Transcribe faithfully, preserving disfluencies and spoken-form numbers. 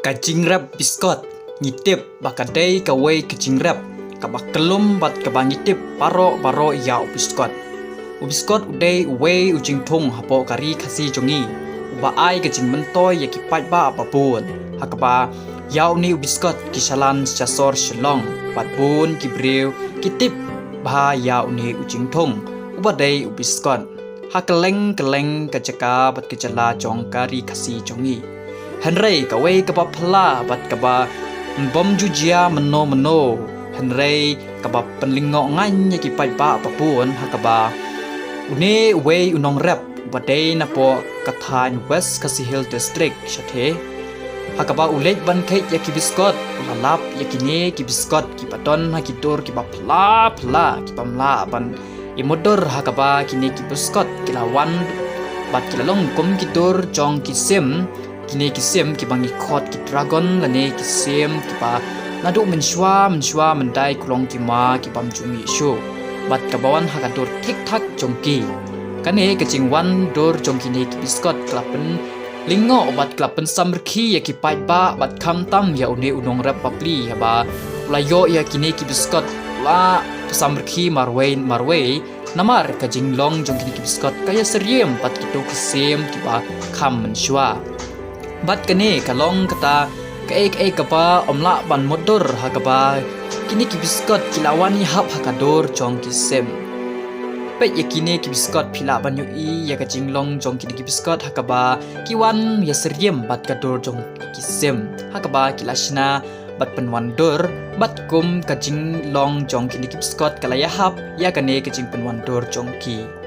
Ka jingrep biskot, ngi tip ba ka dei kawei ka jingrep kaba kyllum bad kaba ngi tip baroh baroh ïa u biskot. U biskot u dei uwei u jingthung hapoh ka ri Khasi jong ngi, uba ai ka jingmyntoi ïa ki paidbah ba bun. Ha kaba ïa une u biskot ki shalan sha sor Shillong, bad bun ki briew ki tip bha ïa une u jingthung uba dei u biskot ha kylleng kylleng ka jaka bad ka jylla jong ka ri Khasi jong ngi. Hynrei kawei kaba phylla bad kaba bym ju jia mynno mynno, hynrei kaba pynlyngngoh ngan ïa ki paidbah ba bun, ha kaba une uwei u nongrep uba dei napoh ka thaiñ West Khasi Hills District shatei, ha kaba u leit ban kheit ïa ki biskot, u la lap ïa kine ki biskot kiba don ha ki dur kiba phylla phylla, kibym lah ban ïamut dur, ha kaba kine ki biskot ki la wan bad ki la long kum ki dur jong ki sim, kine ki sim kiba ngi khot ki dragon lane ki sim kiba naduh mynshuwa mynshuwa myndai ka long ki ma kibym ju mih shuh, bad kaba wan ha ka dur thik thak jong ki. Kane ka jingwan dur jong kine ki biskot ka la pynlyngngoh bad ka la pynsamrkhie ïa ki paidbah bad khamtam ïa une u nongrep bapli, haba u la ïoh ïa kine ki biskot u la pynsamrkhie marwei marwei. Namar ka jinglong jong kine ki biskot ka ïasyriem bad kito ki sim kiba kham mynshuwa. Bad kane ka long kata kaei kaei kaba ym lah ban mutdur, ha kaba kine ki biskot ki la wan ïahap ha ka dur jong ki sim. Peit ïa kine ki biskot, phi lah ban ïohi ïa ka jinglong jong kine ki biskot ha kaba ki wan ïasyriem bad ka dur jong ki sim, ha kaba ki la shna bad pynwan dur, bad kum ka jinglong jong kine ki biskot ka la ïahap ïa kane ka jingpynwan dur jong ki.